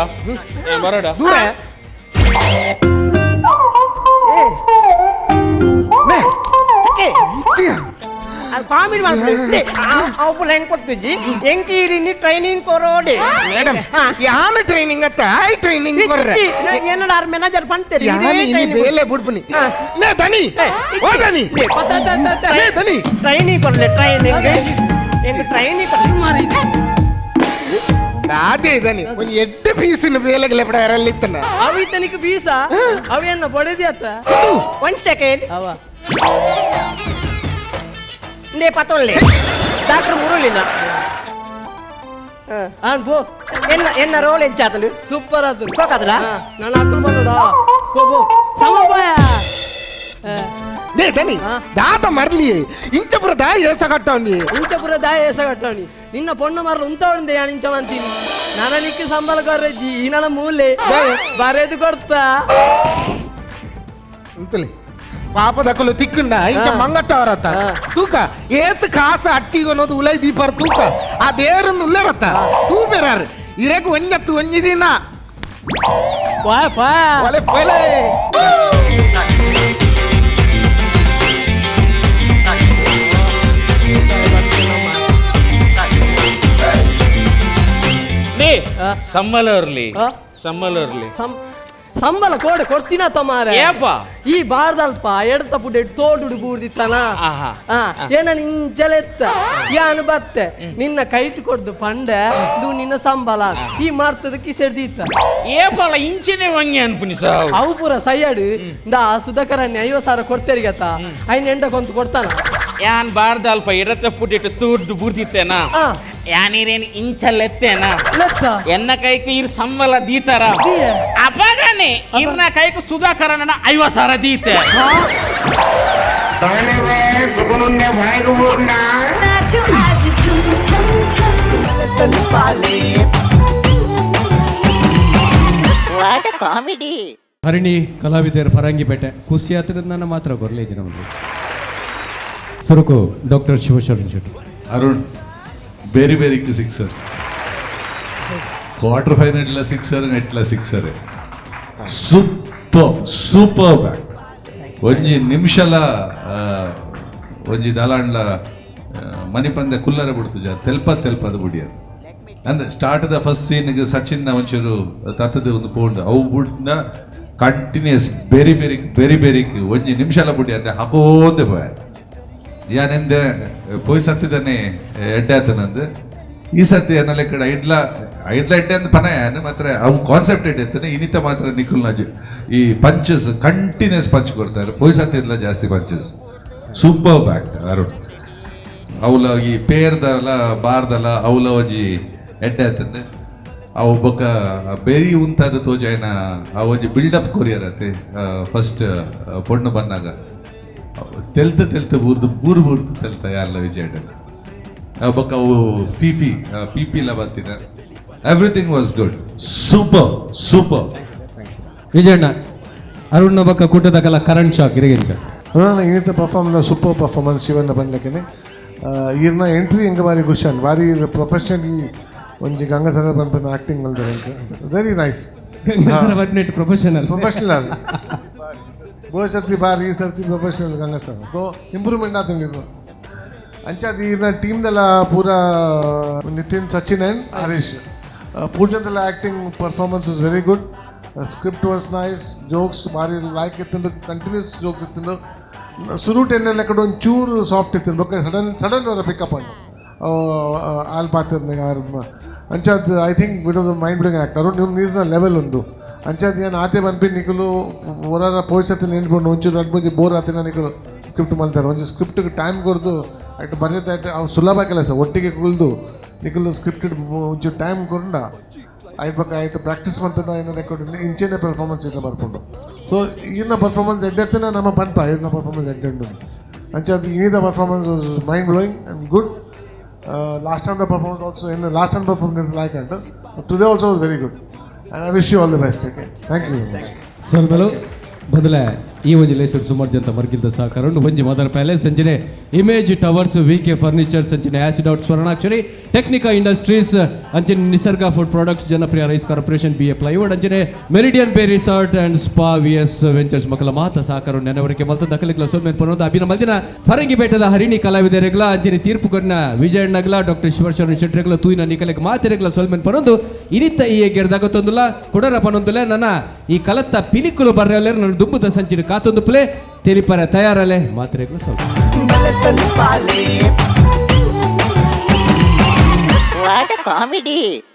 Speaker 6: ಏನ್ ಬರೋಡ
Speaker 8: ದೂರ
Speaker 7: ಅದು ಕಾಮಿಡಿ ಮಾಡ್ಬಿಡಿ ಅವು ಲೈನ್ ಕೊಡ್ತಿದ್ದಿ ಎಂಕೀರಿನಿ ಟ್ರೈನಿಂಗ್ ಕೊರೋಡಿ
Speaker 8: ಮೇಡಮ್ ಯಾನ ಟ್ರೈನಿಂಗ್ ಅತ್ತ ಆಯ್ ಟ್ರೈನಿಂಗ್ ಕೊರ್ರೆ
Speaker 7: ಏನಡ ಆರ್ ಮ್ಯಾನೇಜರ್ ಪಂತೇರಿ
Speaker 8: ಯಾನ ಇನಿ ಬೇಲೆ ಬುಡ್ಪುನಿ ನೇ ದನಿ ಓ ದನಿ ನೇ ದನಿ
Speaker 7: ಟ್ರೈನಿಂಗ್ ಕೊರ್ಲೆ ಟ್ರೈನಿಂಗ್ ಎಂಕ್ ಟ್ರೈನಿಂಗ್ ಕೊರ್ಲೆ ಮಾರಿ
Speaker 8: ಅದೇ ದನಿ ಒಂಜಿ ಎಡ್ಡೆ ಪೀಸಿನ ಬೇಲೆಗೆ ಲೆಪಡ ಎರಲ್ಲಿತ್ತನ
Speaker 7: ಅವಿತನಿಗೆ ಪೀಸ ಅವೇನ ಬಡದಿ ಅತ್ತ ಒನ್ ಸೆಕೆಂಡ್ ಅವ ನೇ ಪತೊಲ್ಲೆ ಡಾಕ್ಟರ್ ಮುರುಳಿನ ಆನ್ ಪೋ ಎನ್ನ ಎನ್ನ ರೋಲ್ ಎಂಚಾತಲು ಸೂಪರ್ ಆತು ಹೋಗದಲ್ಲ ನಾನು ಅಕ್ಕಲು ಬಂದೋಡ ಪೋ ಪೋ ಸಮಪಾಯ
Speaker 8: ನೇ ದನಿ ದಾತ ಮರ್ಲಿ ಇಂಚಪುರ ದಾಯ ಏಸಗಟ್ಟವನಿ
Speaker 7: ಇಂಚಪುರ ದಾಯ ಏಸಗಟ್ಟವನಿ ನಿನ್ನ ಪೊಣ್ಣು ಮರಲು ಉಂತವಳಿಂದ ಯಾನ್ ಇಂಚ ಮಂತೀನಿ ನನನಿಕ್ಕೆ ಸಂಬಳ ಕೊರ್ರೆಜ್ಜಿ ಈ ನನ್ನ ಮೂಲೆ ಬರೆದು ಕೊಡ್ತಾ
Speaker 8: ಉಂತಲೆ ಪಾಪದಕಲು ತಿಕ್ಕುಂಡ ಇಂಚ ಮಂಗಟ್ಟವರತ್ತ ತೂಕ ಏತ್ ಕಾಸ ಅಟ್ಟಿಗೊನ್ನೋದು ಉಲೈ ದೀಪರ್ ತೂಕ ಆ ದೇವರನ್ನು ಉಲ್ಲರತ್ತ ತೂಪೆರಾರು ಇರಕ್ ಒಂಜತ್ತು ಒಂಜಿದಿನ ಒಲೆ ಪೊಲೆ
Speaker 6: ಸಂಬಳ ಇರ್ಲಿ ಸಂಬಳ ಇರ್ಲಿ
Speaker 7: ಸಂಬಳ ಕೋಡೆ ಕೊಡ್ತೀನ ತಮಾರೆ
Speaker 6: ಏಪ
Speaker 7: ಈ ಬಾರ್ದಲ್ಪ ಎಡತ ಪುಡೆ ತೋಡುಡು ಬೂರ್ದಿತ್ತನ ಏನ ನಿಂಚಲೆತ್ತ ಯಾನು ಬತ್ತೆ ನಿನ್ನ ಕೈಟ್ ಕೊಡ್ದು ಪಂಡೆ ಇದು ನಿನ್ನ ಸಂಬಳ ಈ ಮಾಡ್ತದ ಕಿಸೆಡ್ದಿತ್ತ
Speaker 6: ಏಪಲ್ಲ ಇಂಚಿನೆ ವಂಗೆ ಅನ್ಪುನಿ ಸಾವು
Speaker 7: ಅವು ಪೂರ ಸೈಯಾಡು ದಾ ಸುಧಾಕರಣ್ಯ 50,000 ಕೊಡ್ತೇರಿಗತ್ತ ಐನ್ ಎಂಡ ಕೊಂತು ಕೊಡ್ತಾನ
Speaker 6: ಯಾನ್ ಬಾರ್ದಲ್ಪ ಎಡತ ಪುಡಿಟ್ಟು ತೋಡ್ದು ಬೂರ್ದಿತ್ತೇನ ಯಾನೀರೇನು ಇಂಚಲೆತ್ತೇನ ಎನ್ನ ಕೈಗೆ ಇರ್ ಸಂಬಳ ದೀತಾರ ಅಪಗನೆ ಇರ್ನ ಕೈಗೆ ಸುಧಾಕರನ 50,000 ದೀತೆ
Speaker 9: नाचो आज झुम झुम झुम
Speaker 2: what comedy
Speaker 4: Harini ಕಲಾವಿದರ ಫರಂಗಿಪೇಟೆ ಖುಷಿ ಆತದ ಮಾತ್ರ ಕೊರಲೇ ನಮ್ಮದು ಸುರುಕು ಡಾಕ್ಟರ್ ಶಿವಶರಣ್ ಶೆಟ್ಟಿ
Speaker 1: ಅರುಣ್ ಬೇರೆ ಬೇರೆ sixer quarter final sixer ನೆಟ್ಲ sixer super super bat ಒಂಜಿ ನಿಮಿಷಲ ಒಂಜಿ ದಲಾಂಡ್ಲ ಮನಿಪಂದೆ ಕುಲ್ಲರ ಬಿಡ್ತು ಜ ತೆಲ್ಪ ತೆಲ್ಪದ ಬುಡಿಯರ್ ಅಂದ್ start the first ಸೀನ್ಗೆ ಸಚಿನ್ ಒಂಚೂರು ತತ್ತದ ಒಂದು ಪೋಂಡು ಅವು ಬುಡ್ನ ಕಂಟಿನ್ಯೂಸ್ ಬೇರೆ ಬೇರೆ ಬೇರೆ ಬೇರೆ ಒಂಜಿ ನಿಮಿಷಲ ಬುಡಿ ಅಂದ್ರೆ ಹಾಕೋದೆ ಪೋಯ ಯಾನೆಂದೆ ಪೋಯ್ ಸತ್ತಿದ್ದಾನೆ ಎಡ್ಡೆ ಆತನಂದು ಈ ಸರ್ತಿ ಏನಲ್ಲ ಕಡೆ ಐಡ್ಲ ಐಡ್ಲ ಎಡ್ಡೆ ಅಂತ ಪನ ಯಾನು ಮಾತ್ರ ಅವು ಕಾನ್ಸೆಪ್ಟ್ ಎಡ್ಡೆ ಅಂತಾನೆ ಇನ್ನಿತ ಮಾತ್ರ ನಿಖುಲ್ ನಾಜು ಈ punches continuous punch ಕೊಡ್ತಾರೆ ಪೋಯ್ ಸತ್ತಿದ್ಲ ಜಾಸ್ತಿ punches super ಬ್ಯಾಕ್ ಅರುಣ್ ಅವಲ ಈ ಪೇರ್ದಲ್ಲ ಬಾರ್ದಲ್ಲ ಅವಲ ಒಂಜಿ ಎಡ್ಡೆ ಆತಂದೆ. ಅವು ಬೊಕ ಬೆರಿ ಉಂತಾದ ತೋಜಾಯಿನ ಆ ಒಂಜಿ ಬಿಲ್ಡಪ್ ಕೊರಿಯರ್ ಅತೆ. ಫಸ್ಟ್ ಪೊಣ್ಣು ಬಂದಾಗ ತೆಲ್ತ ತೆಲ್ತ ಬೂರ್ದು ಬೂರು ಬೂರ್ದು ತೆಲ್ತ ಯಾರಲ್ಲ ವಿಜಯ್. ಬೊಕ್ಕ ಅವು ಫಿಫಿ ಪಿ ಲ ಬರ್ತಿನ. Everything was good, super super.
Speaker 4: Vijayanna, Arun ಬೊಕ್ಕ ಕೂಟದಕಲ ಕರೆಂಟ್ ಶಾಕ್ ಇರಿಗೆಂಚ?
Speaker 10: ಅರುಣ, ಇನ್ನಿತ ಪರ್ಫಾರ್ಮ್ ಸೂಪರ್ ಪರ್ಫಾರ್ಮೆನ್ಸ್. ಶಿವಣ್ಣ ಬಂದ್ಲಕ್ಕೇನೆ ಈರ್ನ ಎಂಟ್ರಿ ಎಂಕ್ ಬಾರಿ ಖುಷಿ ಆಂಡ್. ಬಾರಿ ಪ್ರೊಫೆಷನಲಿ ಒಂಜಿ ಗಂಗಸರ ಪನ್ಪಿನ ಆಕ್ಟಿಂಗ್ ಮಲ್ದೆರ್. Very nice.
Speaker 4: Net professional.
Speaker 10: Professional ಅದು. ಬೋಯ್ ಸರ್ತಿ ಬಾರಿ, ಈ ಸರ್ತಿ ಪ್ರೊಫೆಷನಲ್ ಗಂಗಸರ. ಸೊ ಇಂಪ್ರೂವ್ಮೆಂಟ್ ಆತಂಗೆ ಅಂಚಾದ ಈರ್ನ ಟೀಮ್ದೆಲ್ಲ ಪೂರ ನಿತಿನ್, ಸಚಿನ್ ಆ್ಯಂಡ್ ಹರೀಶ್ ಪೂಜಂದೆಲ್ಲ acting performance is very good. Script was nice. Jokes ಭಾರಿ ಲೈಕ್ ಇತ್ತು, ಕಂಟಿನ್ಯೂಸ್ ಜೋಕ್ಸ್ ಇತ್ತು. ಸುರುಟ್ ಎಣ್ಣೆ ಲೆಕ್ಕಡ್ ಒಂದು ಚೂರು ಸಾಫ್ಟ್ ಇತ್ತು. ಬೊಕ್ಕ ಸಡನ್ ಸಡನ್ ಅವರ ಪಿಕಪ್ ಅನ್ನು ಆಲ್ ಪಾತ್ರ ಅಂಚಾದ್ I think bit of mind blowing actor. ನೀವು ನೀರಿನ ಲೆವೆಲ್ ಒಂದು ಅಂಚಾದ್ ಏನು ಆತೆ ಪನ್ಪಿ ನಿಕುಲು ಒರಾರ ಪೋಯ್ಸತ್ತೆ ನೆನ್ಪುಂಡು. ಒಂಚೂರು ರಡ್ಡ್ ಒಂಜಿ ಬೋರ್ ಆತಿನ ನಿಕುಲು ಸ್ಕ್ರಿಪ್ಟ್ ಮಲ್ತಾರೆ. ಒಂಜಿ ಸ್ಕ್ರಿಪ್ಟ್ಗೆ ಟೈಮ್ ಕೊರ್ದು ಅಟ್ ಬರೆದ ಅವು ಸುಲಭ ಕೆಲಸ. ಒಟ್ಟಿಗೆ ಕುಲ್ದು ನಿಕುಲು ಸ್ಕ್ರಿಪ್ಟ್ ಒಂಚೂರು ಟೈಮ್ ಕೊರ್ಂಡ ಐಟ್ ಬೊಕ್ಕ ಆಯ್ತು ಪ್ರಾಕ್ಟೀಸ್ ಮಂತನ ಏನ ರೆಕಾರ್ಡ್ ಇಂಚೆನೆ ಪರ್ಫಾರ್ಮೆನ್ಸ್ ಇನ್ನ ಬರ್ಪುಂಡು. ಸೊ ಈರ್ನ ಪರ್ಫಾರ್ಮೆನ್ಸ್ ಎಡ್ಡೆತ್ತನ ನಮ್ಮ ಪನ್ಪ ಈರ್ನ ಪರ್ಫಾರ್ಮೆನ್ಸ್ ಎಡ್ಡೆ ಉಂಡು. ಅಂಚಾದ್ ಈದ performance was mind blowing and good. Last time the performance also in last time performance like and today also was very good and I wish you all the best. Okay, thank you.
Speaker 4: ಸೊಲ್ಮೆಲು. ಬದಲೆ ಈ ಒಂಜಿ ಲೇಸರ್ ಸುಮಾರು ಜನ ಮರ್ಗಿಲ್ದ ಸಹಕಾರ ಉಂಡು. ಒಂಜಿ ಮದರ್ ಪ್ಯಾಲೇಸ್, ಅಂಚನೆ Image Towers, V K Furnitures, ಅಂಚನೆ Acid Out Swarnakshari, Technica Industries, ಅಂಚನೆ Nisarga Food Products, Janapriya Rice Corporation, B A Plywood, ಅಂಚನೆ Meridian Bay Resort and Spa, V S Ventures ಮಕ್ಕಳ ಮಾತ ಸಹಕಾರ ನೆನವರಿಕೆ ಮಲ್ತ ದಖಲಿಗ್ಲ ಸೊಲ್ಮೆನ್ ಪನೊಂದು, ಅಭಿನ ಮಲ್ದಿನ ಫರಂಗಿ ಬೇಟದ ಹರಿಣಿ ಕಲಾವಿದರೆಗ್ಲ, ಅಂಚನೆ ತೀರ್ಪು ಕೊರಿನ ವಿಜಯಣ್ಣಗ್ಲ, ಡಾಕ್ಟರ್ ಶಿವಶರಣ ಶೆಟ್ಟರೆಗ್ಲ, ತೂಯಿನ ನಿಕಲೆಗ್ ಮಾತೆರೆಗ್ಲ ಸೊಲ್ಮೆನ್ ಪನೊಂದು, ಇನಿತ್ತ ಈ ಗೆರ್ದಾಗತ್ತೊಂದುಲ ಕೊಡರ ಪನೊಂದುಲೆ. ನನ್ನ ಈ ಕಲತ್ತ ಪಿಲಿಕುಲು ಬರ್ರೆಲ್ಲೇರು ನನ್ನ ದುಂಬುದ ಸಂಚಿನ ಕಾತೊಂದು ಪ್ಲೇ ತೆಲಿಪರ ತಯಾರಲೆ. ಮಾತ್ರೆಗ್ಲ ಸ್ವಲ್ಪ
Speaker 2: What a comedy!